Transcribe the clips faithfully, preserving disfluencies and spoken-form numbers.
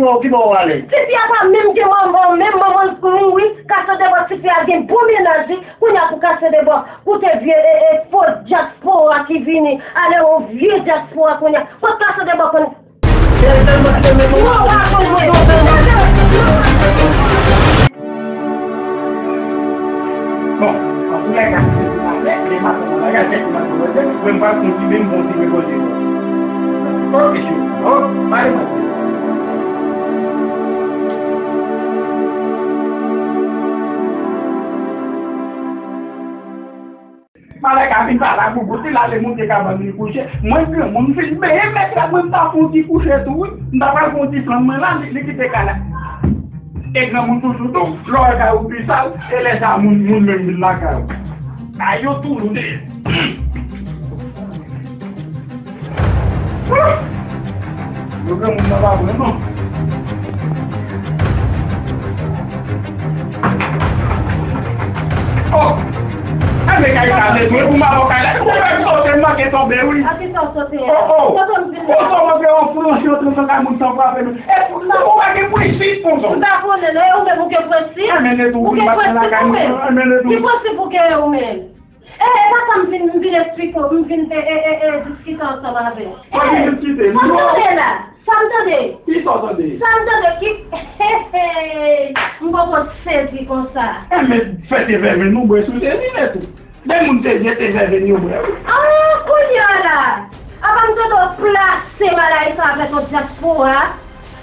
Bon, ki bò w ale? Tifi a pa menm gen manman, menm manman l mouri, kase de bò tifi a gen bon mennaj li, kounye a pou kase de bò, koute vye e, e, fo dyaspora ki vini, ale yon vye dyaspora kounye a, kot kase de bò konn. Bon, antoulèka, se pou pa fè, men pa fè nan bagay, se pou pa fè, mwen m pral kontinye, m kontinye koze. Ok, chou. Oh, pale mwen. Malèka vin pa la boubou, si l ale moute kabann li kouche. Mwen granmoun, m fin benyen mèt la, mwen m ta fè yon ti kouche tou, wi. M ta pral fè yon ti flann mwen la, li, li kite kay la. E granmoun toujou tou, lè w wè kay ou pi sal, e lè sa moun, moun menm vin lakay ou. Kay yo toujou dèyè. Yo granmoun nan pa vre non. Oh! Enben kay sa, se tou, e pou m ap kay la. Ou fè m sote, m manke tonbe, wi. A ki sa w sote a? Oh, oh. Kote m vin la? Ou sot antre yon flanche, yon trankan kay moun san frape nou. E pou, ou pa gen prensip konsa. M pa konnen non, e ou menm ou gen prensip? Enben, e tou, ou vin bat nan lakay mwen. Enben, e tou. Ki prensip ou gen ou menm? E, e pa sa m vin, m vin eksplike w, m vin, e, e, e, e, diskite ansanm avè w. Mwen vin diskite, non. Sa m tande la? Sa m tande? Ki sa w tande? Sa m tande ki, he, he, m poko sezi konsa. Enben, fè te vèven nou bwè sou sezi nèt ou. De moun te vye te vèven yo bwè, wi. Ah, kounye a la. Avan m tande w plase malay sa avèk yon dyaspora.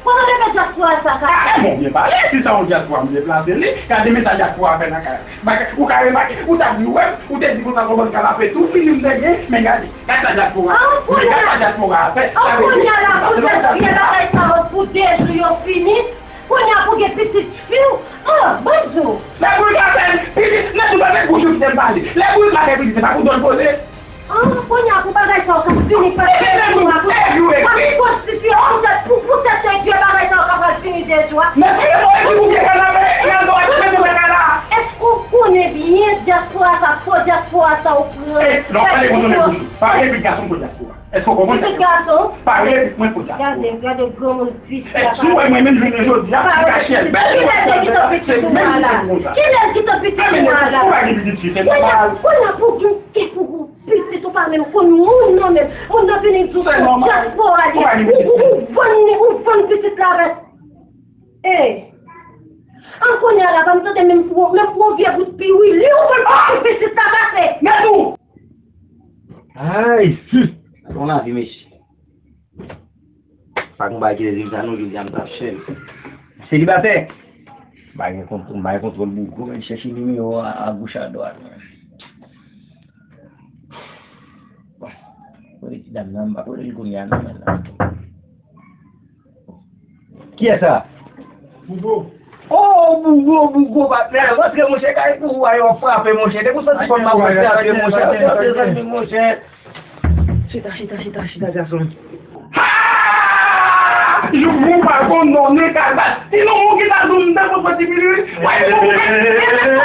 Kote w te met dyaspora sa ka? Ah, bon, byen pale, si se yon dyaspora m deplase li, gade men sa dyaspora fè nan kay la. Bagay, ou ka remake, ou t ap di w wè m, ou te di konsa gon bann kalape tou fini m te gen, men gade, gade sa dyaspora, men gade sa dyaspora a fè. An kounye a la, pou tèt vye bagay sa yo, pou de jou yo fini, kounye a pou gen pitit fi w, an, ban m di w. Lè pou l ka fè pitit, nèg ou pa fè gwo jou kite m pale. Lè pou l ka fè pitit, se pa pou dòl poze. Ah, kounye a pou bagay sa yo ka fini, paske djwa pou, pou konstitye, poutèt, pou, poutèt ke djwa bagay sa yo ka pral fini djwa. Èske ou konnen byen dyaspora sa, fo dyaspora sa ou pran? Eh, non, pale konsa, pale pitit gason fo dyaspora. Èske ou konprann? Pitit gason? Pale pitit mwen fo dyaspora. Gade, gade granmoun vit la. Si w wè mwen menm jounen jodi a, m ka chèl bèl. Kilès ki te pitit ou a la? Kilès ki te pitit ou a la? Ou pa gen pitit fi, se nòmal. Kounye a pou gen kèk ou Pitit ou pa menm konn moun non menm. Moun nan vini di w se dyaspora li ye. Ou, ou, ou vann li, ou vann pitit la avèk. Ey! An kounye a la, pa m tande menm pou, menm pou yon vye bout piwili, ou vann pou pitit la pase. Nèt ou! Ay, si! Bon lavi, mesye. Pa gen bagay ki te di m sa non, jodi a m t ap chèl. Selibatè! M pa gen kontwòl, m pa gen kontwòl boug, men chèche nimewo a, a goch a dwat. Bon, kote ti dam nan, m pa konnen li kounye a non, men la. Kiyès sa? Bougo. Oh, Bougo, Bougo, patnè, rantre monchè, kay pou ou a yo frape monchè, depi w santi kò m ap frape monchè, rantre zanmi monchè. Chita, chita, chita, chita, gason. Ha! Jou pou pa konn non, men kalbas. Ti non, moun ki ta di m, m ta konn fè ti pili, wi. Wè, moun ki ta di m,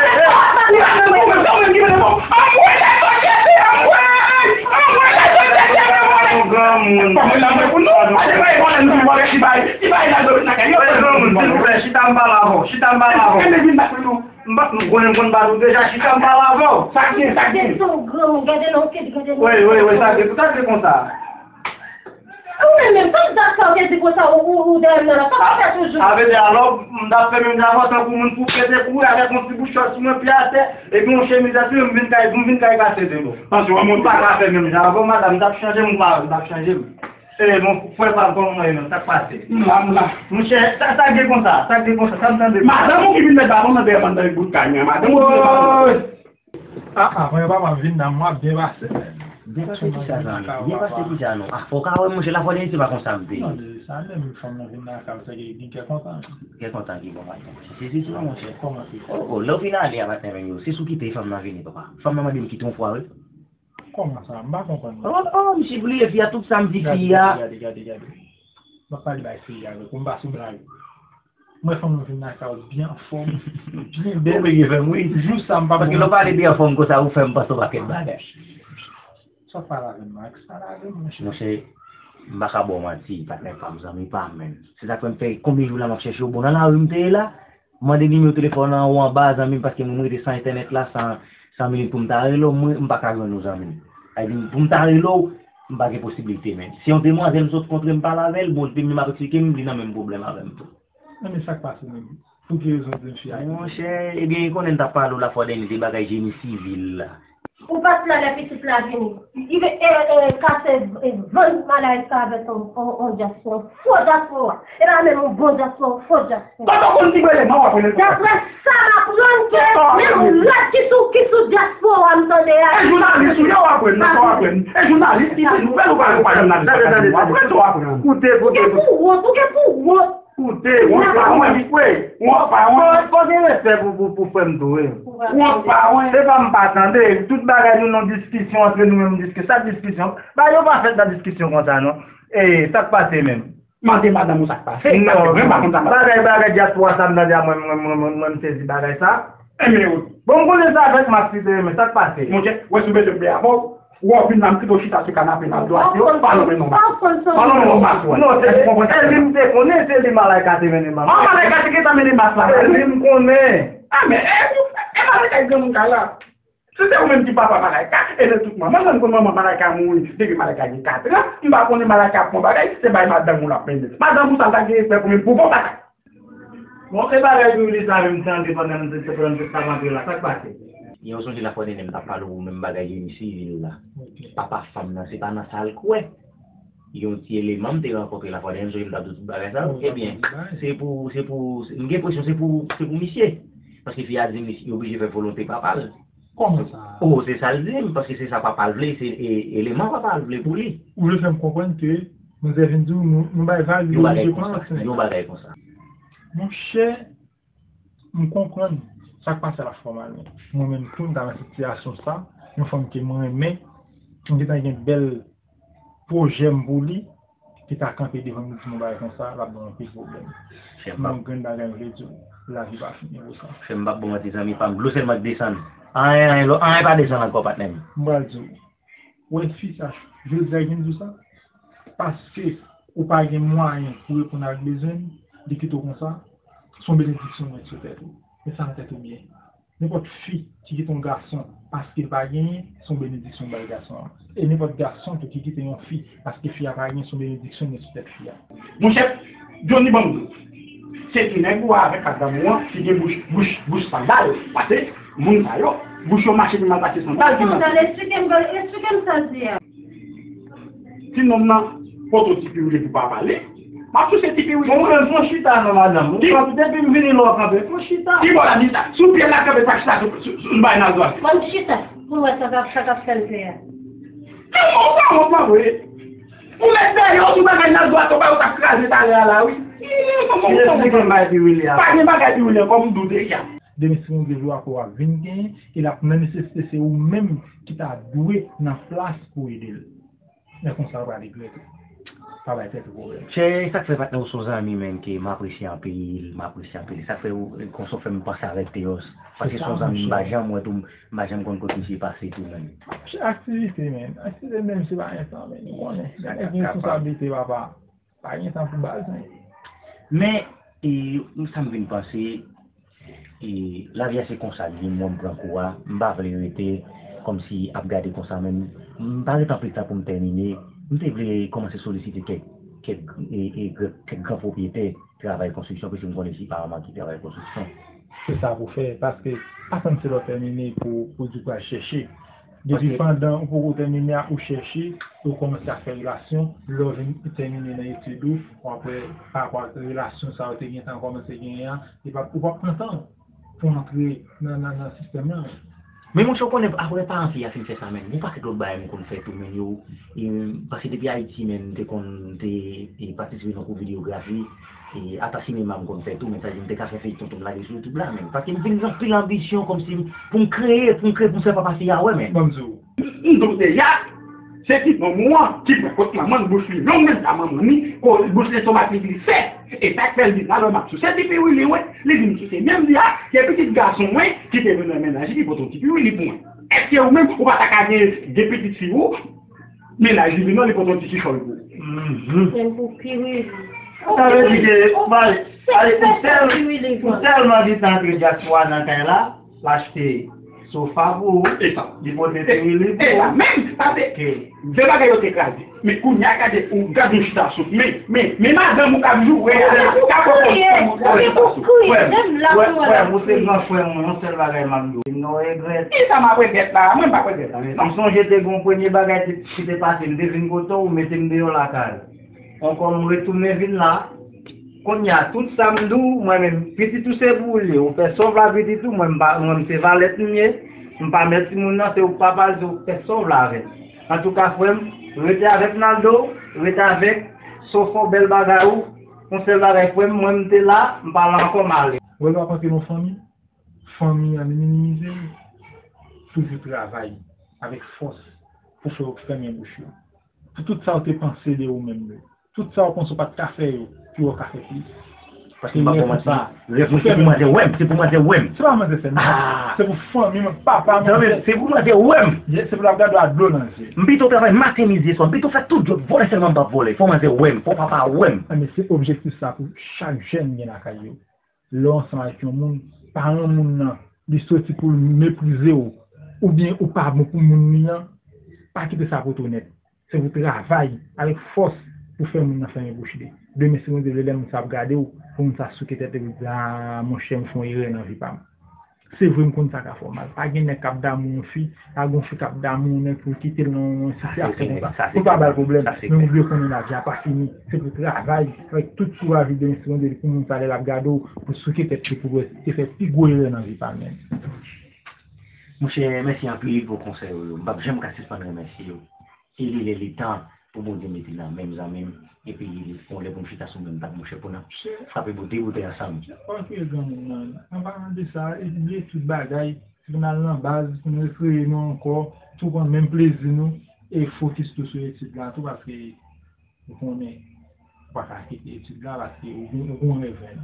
anmwey, lè sosyete, anmwey, anmwey, lè sosyete, anmwey. Bon, mwen la, mwen pou nou. Ase, mwen, mwen, mwen, mwen, ti bay, ti bay la, do, nan kay, yo, granmoun, silvouplè, chita, m pale avè w, chita, m pale avè w. Enben, vin bat mwen, non. M pa, m konnen m konn bat ou deja, chita m pale avè w. Sa k gen, sa k gen? Gade son granmoun, gade nan kèt, gade nan. Wi, wi, wi, sa k gen, sa k gen konsa? Ou menm menm, tout zak sa w te di konsa, ou, ou, ou dèyè m nan la, sa w ap fè toujou? Sa vle di alò, m t ap fè menm jan avè w, tankou moun pou pete kouri avèk yon ti bout chòt sou mwen, pye atè, epi yon chemiz asou, m vin kay, m vin kay kase de bò. Paske w monte. M pa ka fè menm jan avè w, madanm, m t ap chanje m, ou pa wè, m t ap chanje m. E, bon, frè pa m, kòman w ye menm? Sa k pase? M la, m la. Monchè, sa, sa gen konsa, sa gen konsa, sa m tande konsa. Madanm ou ki vin met baton nan dèyè m anndan bout kay mwen, madanm ou ki met baton. Woy! Ah, ah, mwen papa m vin nan, m ap byen pase. Byen pase kisa, zanmi? Byen pase kisa, non? Ah, fò w ka wè, monchè, lafwa de Dye se pa konsa m te ye. Non, de sa menm, fanm nan vin nan kay, sa gen, gen kè kontan. Kè kontan ki bon, patnè. Se, se, se, monchè. Kòman se? Oh, oh, lè w fin ale a, patnè, menm yo, se sou kite fanm nan vini, papa. Fanm nan mande m kite yon fwa, wi. Kòman sa? M pa konprann. Oh, oh, misye bliye fi a, tout sa m di fi a. Gade, gade, gade, gade. M ap pale bay fi a, wi, pou m pa sou blag. Mwen fanm nan vin lakay ou byen anfòm, byen bèl. Ou byen fè m, wi. Jou sa m pa. Paske lè w pale byen anfòm konsa, ou fè m panse yon pakèt bagay. Sa w pale avè m, Max? Pale avè m, monchè. Monchè, M pa ka ba w manti, patnè pa m, zanmi pa m, menn. Se sa k fè m fè konbyen jou la m ap chèche w. Bon, nan lari m te ye la, m mande nimewo telefòn an ou anba, zanmi m, paske mwen m rete san entènèt la, san, san minit pou m ta rele w, mwen, m pa ka jwenn ou, zanmi m. Sa vle di, pou m ta rele w, m pa gen posiblite, menn. Se yon demwazèl m sot kontre, m pale avè l, bon, li te menm ap eksplike m, li nan menm pwoblèm avè m tou. Nan men sa k pase menm? Pou ki rezon w di m fi a kite? Monchè, ebyen, ou konnen m t ap pale w lafwa dènye de bagay jeni sivil la. Ou pa t la lè pitit la vini. Li ve-, e, e, kase, e, vann malayika avèk on, on, on dyaspora, fo dyaspora. E pa menm on bon dyaspora, on fo dyaspora. Tonton konn ti bwele, man, w ap rele l konsa. Daprè sa m aprann ke menm lòt ki sou, ki sou dyaspora m tande a. E jounalis ou ye, w ap rele l, w ap rele l. E jounalis ki fè nouvèl, ou pa, ou pa janm nan listwa, w ap rele l, w ap rele l. Koute, koute, koute. Ou gen pou wont, ou gen pou wont. Koute, wont pa wont, wi, wont pa wont. Fò, fò gen respè pou, pou, pou frè m tou, wi. Wont pa wont. Se pa m pa tande, tout bagay nou nan diskisyon antre nou menm, diskisyon, sa diskisyon. Bagay yo pa fèt nan diskisyon konsa, non. E, sa k pase menm? Mande madanm ou sa k pase. Non, paske mwen pa konn sa m ap fè. Bagay, bagay dyaspora sa m tande a mwen, mwen, mwen, mwen, mwen, m sezi bagay sa. Enben, bon, m konnen sa avèk m ap site, men sa k pase? Monchè, wè si w bezwen m avè w. Ou wè w vin la, m kite w chita sou kanape, n ap dwate yo, pa lonmen non, pa lonmen non, pa lonmen non. Non, se, se li m te konnen, se li Malayka te mennen ban mwen. An, Malayka te gentan mennen bas la. Se li m konnen. A, men, e, e Malayka granmoun kay la. Si se ou menm ki papa Malayka, e de tout manman, mwen m konn manman Malayka mouri depi Malayka gen katran, m pa konnen Malayka ap pran bagay, se bay madanm ou l ap mennen. Madanm ou sa l ta gen respè pou menm pou bon bagay. Bon, e bagay Piwili sa menm tande pandan nou te, pandan nou te ap antre la, sa k pase? Yon sonje lafwa dènye m t ap pale w menm bagay jeni sivil la. Papa fanm nan, se pa nan sa l kwè. Yon ti eleman m te rankontre lafwa dènye, m sonje m t ap di w tout bagay sa. Ebyen, se pou, se pou, m gen enpresyon se pou, se pou misye. Paske fi a di misye oblije fè volonte papa l. Kòman sa? O, se sa l di m, paske se sa papa l vle, se e, eleman papa l vle pou li. Ou vle fè m konprann ke manzè vin di w nou, nou bay vag, li oblije pran. Yon bagay konsa, yon bagay konsa. Monchè, m konprann sa k pase la fò mal, men mwen menm tou, m ta nan sitiyasyon sa, yon fanm ke m renmen, m gentan gen bèl pwojè m pou li, ki ta kanpe devan m, li di m yon bagay konsa, l ap ban m anpil pwoblèm. Mwen, yon grenn bagay m vle di w, lavi pa fini pou sa. Frè m, m p ap ba w manti, zanmi pa m, dlo sèlman k desann. Anyen, anyen, lò, anyen pa desann ankò, patnè m. M pral di w, ou wè fi sa, jodi a ki vin di w sa, paske ou pa gen mwayen pou reponn ak bezwen l, li kite w konsa, se yon benediksyon w mete sou tèt ou. Met sa nan tèt ou byen. Nenpòt fi ki kite yon gason paske l pa genyen, se yon benediksyon l bay gason an. E nenpòt gason tou ki kite yon fi paske fi a pa genyen, se yon benediksyon l gen sou tèt fi a. Monchè, Johnny, ban m di w, se ti nèg ou a avèk ak damou an ki gen bouch, bouch, bouch sandal. Paske moun sa yo, bouch yo mache pi mal pase sandal ki nan. Sandal, eksplike m, eksplike m sa l di a. Ti nonm nan poto ti piwili pou papa li. M ap touche ti piwili. Bon, mwen, fon chita non, madanm. Depi m vini la, w ap kanpe. Fon chita. Ki bò l ap chita? Sou pye l ap kanpe, pa chita sou, sou, sou bay nan zòn. Fon chita pou m wè sa k ap, sa k ap fè l fè a. Ou pa wont non, vre. Ou met dèyè w sou bagay nan zòn, ou pa yo t ap kraze talè a la, wi. Ki eksplike m bay piwili a? Pa gen bagay piwili ankò, m di w deja. Demen si Bondye vle w ap vin genyen, e l ap nan nesesite, se ou menm ki ta dwe nan plas pou ede l. Men konsa w pral regrèt. Pa bay tèt ou pwoblèm. Chè, sa k fè patnè w se yon zanmi, menn, ke m apresye anpil, m apresye anpil. Sa k fè w, konsa w fè m panse avèk Teyòs. Paske se yon zanmi m pa janm wè tou, m pa janm konn kot misye pase tou, menn. Chè, aktivite, menn. Aktivite menm se pa entan, menn. Ou konnen. Gade ki responsablite papa. Pa gen tan pou baz, men. Men, e, sa m vin panse, e, lavi a se konsa l ye, mwen m pran kou a, m pa vle rete kòmsi ap gade konsa, men m pa ret anpil tan pou m tèmine. M te vle kòmanse solisite kèk, kèk, e, e, kèk gran pwopriyetè travay konstriksyon, paske m konnen se paran m ki travay konstriksyon. Se sa pou fè, paske pa tann se lè w tèmine pou, pou di w pral chèche. Depi pandan ou poko tèmine a, ou chèche, ou kòmanse ap fè relasyon, lè w vin tèmine nan etid ou, w ap wè pa rapò ak relasyon sa yo te gentan kòmanse genyen an, li p ap, ou p ap pran tan pou antre nan, nan, nan sistèm nan. Men monchè, w konnen, apre paran fi a fin fè sa, menn, gen yon pakèt lòt bagay m konn fè tou, menn, yo, e, paske depi Ayiti, menn, m te konn, m te, e, patisipe nan kou videyografi, e, ata sinema m konn fè tou, menn, sa di m te ka fè feyton tou, m lage sou YouTube la, menn. Paske m vin gen anpil anbisyon, kòmsi pou m kreye, pou m kreye, pou m fè papa fi a wè, menn. Ban m di w. M di w deja, se ti nonm ou an ki pran kot manman l, bouch li long, menm jan manman li, ko, bouch lestomak li glise. E sa k fè l di sa, lè m ap sou se ti piwili, wi. Li di m ki se menm di a, se pitit gason mwen ki te vin nan mennaj li, ki pote yon ti piwili pou mwen. Èske ou menm, ou pa ta ka gen, gen pitit fi ou? Mennaj li vin non, li pote yon ti kichòy pou ou. Mhm. Menm pou piwili. Sa vle di ke, ou bay, ale, ou tèl-, ou tèlman gentan antre dyaspora nan kay la, l achte sofa pou ou, li pote piwili pou ou. E sa menm, sa se de bagay yo te kraze. Men kounye a gade, ou gade yon chita sou. Men, men, men madanm ou k ap joure a la, ka pran yon fanm ou gade chita sou. Frè m, frè m, ou se gran frè m, yon sèl bagay m ap di w. M nan regrèt. Kisa m ap regrèt la? Mwen m p ap regrèt anyen, non. M sonje te gen yon premye bagay te, ki te pase, m te vin kote w, ou mete m deyò lakay. Ankò m retounen vin la. Kounye a, tout sa m di w, mwen menm, pitit ou se pou w li ye. Ou fè sa w vle a pitit ou, mwen m pa, mwen m se valèt m ye. M pa mèt timoun nan, se ou k papa l, se ou k fè sa w vle avè l. Antouka, frè m, rete avèk Naldo, rete avèk Sofò, bèl bagay ou. Yon sèl bagay, frè m, mwen m te la, m pa la ankò, m ale. Wè lè w ap antre nan fanmi, fanmi an minimize w, toujou travay avèk fòs pou fè yo fèmen bouch yo. Pou tout sa w te panse de ou menm yo. Tout sa w panse w pa t ka fè yo, pou yo ka fè plis. Paske m pa pou manti. Rèv mwen se pou manzè wè m, se pou manzè wè m. Se pa manzè sèlman. Ah! Se pou fanmi mwen, papa mwen. Se pou manzè wè m. Se pou l ap gade w ak dlo nan je. M pito travay maten, midi e swa, m pito fè tout djòb, vòlè sèlman m p ap vòlè. Fò manzè wè m, fò papa wè m. Enben se objektif sa pou chak jèn gen lakay yo. Lè w ansanm avèk yon moun, paran moun nan, li soti pou l meprize w, oubyen ou pa bon pou moun li an, pa kite sa pote w nèt. Se pou travay avèk fòs pou fè moun nan fèmen bouch li. Demen, si Bondye vle, lè moun sa ap gade w, pou moun sa souke tèt li, pou l di, "A, monchè, m fè yon erè nan vi pa m." Se vre, m konn sa ka fè w mal. Pa gen nèg k ap damou yon fi, pa gen yon fi k ap damou yon nèg pou l kite l nan yon sitiyasyon konsa. Pou l pa ba l pwoblèm. Men ou dwe konnen lavi a pa fini. Se pou travay avèk tout kouraj ou, demen, si Bondye vle, pou moun sa, lè l ap gade w, pou l souke tèt li, pou l wè, te fè pi gwo erè nan vi pa l menm. Monchè, mèsi anpil pou konsèy ou yo. M p ap janm ka sispann remèsye w. E li lè li tan pou Bondye mete nan men m, zanmi m. Epi, yon lè pou m chita sou menm tab, monchè, pou n ap frape boutèy, boutèy ansanm. Antre granmoun nan. An palan de sa, e bliye tout bagay, pou n al nan baz, pou n rekreye nou ankò, tou pran menm plezi nou, e fokis tou sou etid la tou, paske ou konnen, ou pa ka kite etid la, paske ou gon, ou gon rèv menm.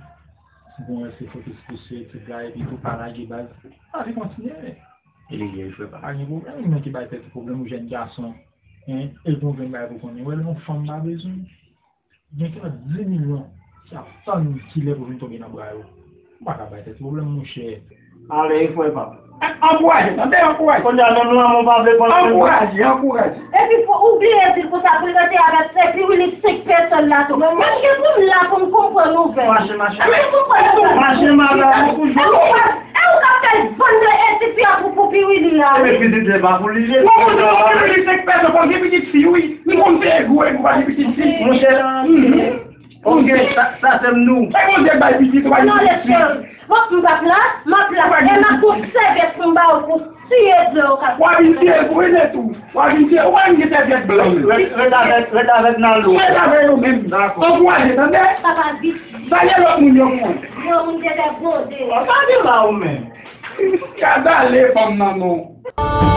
Ou gon rèv, se fokis tou sou etid la, epi tou pa lage baz. Lavi kontinye. E li ye, frè pa. Pa gen pwoblèm, ou menm ki bay tèt ou pwoblèm, ou jèn gason, en, e pou w vin bay pou konnen. Wè, lè yon fanm pa bezwen, gen kèk dis milyon ki ap tann kilè pou vin tonbe nan bra yo. Ou pa ka bay tèt ou pwoblèm, monchè. Ale, frè pa. Ankouraje, tande, ankouraje. Kounye a, menm lanmou pa vle konn. Ankouraje, ankouraje. Epi pou ou bliye di l konsa, pou l rete avèk se piwili senk pèsòn la tou. Mwen, mwen gen pou m la pou m konprann nouvèl. Mache, mache. Mwen konprann nouvèl. Mache, madanm, ou toujou. E ou k ap fè l vann de etid fi a pou, pou piwili la, wi. Epi pitit li pa pou li ye. Bon, bon, bon, pitit li se pèsè, bon, gen pitit fi, wi. Li konn fè gwo, e pou pa gen pitit fi. Monchè, mhm. Ok, sa, sa se m nou. E Bondye bay pitit, ou pa gen pitit fi. Non, lèsyon. Bon, m p ap la, m ap la. E m ap gon sèvyèt pou m ba ou pou tiye dlo w ka. W a vin tiye l pou ede tou. W a vin tiye, w a vin gen sèvyèt blan. Ret, ret avèk, ret avèk Naldo. Ret avèk yo menm. Dakò. Ankouraje, tande? Papa vit. Salye lòt moun yo pou mwen. Yon moun te fè gode. Gade la ou menm. Gade ale fanm nan non.